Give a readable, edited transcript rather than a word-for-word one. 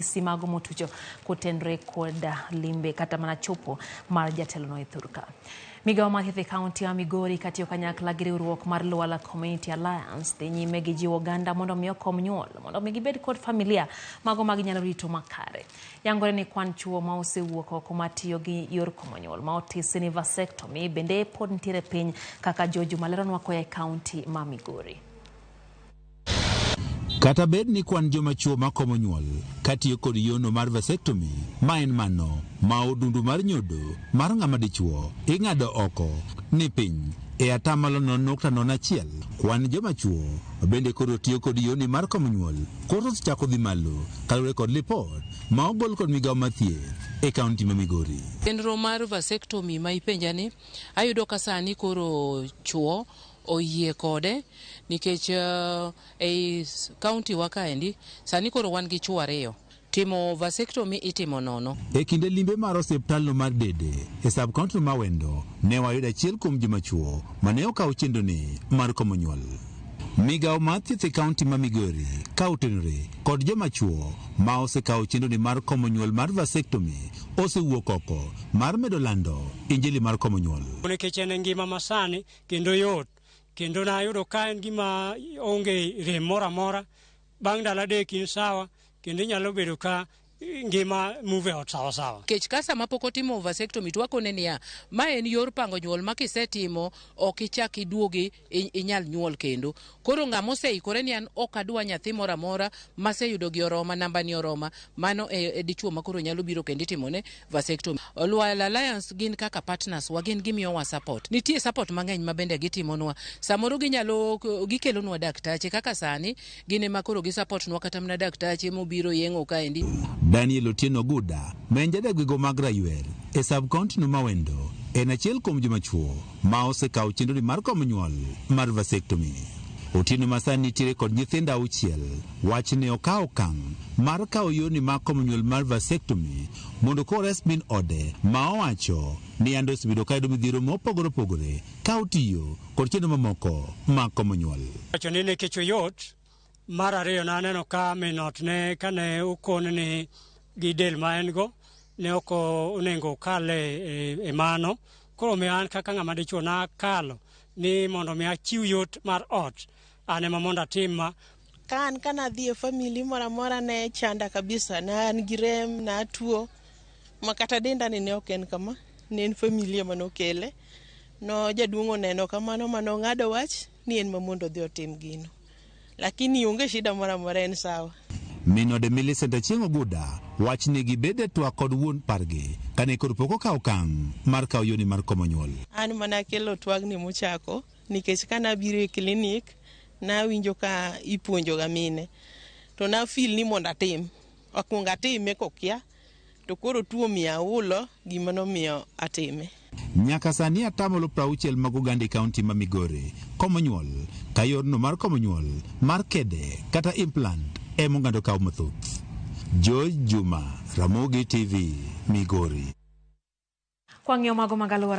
Ranyisi mago motucho kotenre kod limbe kata mana chopo mar jatelono e thurka. Migawo mar thieth e kaunti ma Migori katiyo kanyakla gi riwruok mar Lwala Community Alliance dhi nyime gi jiwo oganda mondo mi okom nyuol mondo mi gibed kod familia mago ma ginyalo rito makare. Yangore ni kwan chuo ma osewuok oko matiyo gi yor komo nyuol ma otisi ni vasectomy bende pod nitiere piny kaka George Maleronwa koya e kaunti ma Migori. Kata bed ni kwan joma chuo makomo nyuol katiyo kod yono mar vasectomy, ma en mano ma odundu mar nyodo mar ng'ama dichuo ing'ado oko ni piny e atamalo 0.01, kwan joma chuo bende koro tiyo kod yoni mar komo nyuol koro osechako dhi malo kaluwore kod lipot ma ogol kod migawo mar thieth e kaunti ma Migori. Chenro mar vasectomy ma ipenja ni ayudo ka sani koro chuo oyie kode nikech ei kaunti wa kaendi sani koro wan gi chuo ariyo. Timo vasectomy itimo nono. E kinde limbe mar osiptalno mar Dede e sub county ma Wendo, ne wayudo achiel kuom joma chuo mane okawo chenroni mar komo nyuol. Migawo mar thieth e kaunti ma Migori ka otenore kod joma chuo ma osekawo chenroni mar komo nyuol mar vasectomy osewuok oko mar medo lando injili mar komo nyuol. Nikech en ngima masani kendo yot, kendo nayudo ka en gima onge rem moro amora. Bang' ndalo 3 in sawa, kendo inyalo bedo ka ngima move ot sawa sawa. Kech ka sama pok otimo vasectomy to wakone niya, ma en yor pango nyuol ma kisetimo ok ichak iduogi inyal nyuol kendo. Koro ng'ama oseikore ni an ok adwa nyathi moro amora maseyudo gi oroma, namba ni oroma, mano e dichuo ma koro nyalo biro kendo itimone vasectomy. Lwala Alliance gin kaka partners wa, gin gimiyowa support. Nitie support mang'eny ma bende gitimonwa. Samoro gikelonwa daktache kaka sani gin ema koro gi support nwa kata mana daktache mobiro yeng'o kaendi. Daniel Otieno Guda, ma en jadak gwenge mag Raywer e sub county no ma Wendo, en achiel kuom joma chuo ma osekawo chenro mar komo nyuol mar vasectomy. Otieno ma sani nitiere kod nyithindo 6, wach ne okawo okang' mar kawo yorni mar komo nyuol mar vasectomy mondo kores min ode ma owacho ni ando osebedo ka yudo midhiero mopogore opogore ka otiyo kod chenro mamoko mag komo nyuol. Wacho ni nikech oyot, mar ariyo naneno ka min ot ne kane okon ni gi del ma en go ne ok onego okal e mano. Koro omiyo an kaka ng'ama dichuo nakalo ni mondo mi achiw yot mar ot, an ema mondo atim ma. Ka an kana adhi e family moro amora ne chanda kabisa, ne an gi rem, ne atuo, ma kata denda ni ne ok en kama, ne en familia mane okele. No jaduong' oneno kamano mane ong'ado wach ni en ma mondo odhi otim gino. Lakini onge shida moro amora, en sawa. Min ode Millicent Achieng' Oguda wach ni gibed e twak kod wuon pargi kane koro pok okawo okang' mar kawo yoni mar komo nyuol. An mana kelo twagni mochako nikech kana abiro e klinik nawinjo ka ipuonjo ga mine to na feel ni mondo atim, akwong atime kokia to koro tuo miyo aulo gima nomiyo atime. Nyaka sani atamalo 60 mag oganda e kaunti ma Migori komo nyuol ka yorno mar komo nyuol mar kede kata implant ema oganda okawo mathoth. George Juma, Ramogi TV, Migori. Kwang'iyo mago mag alwora.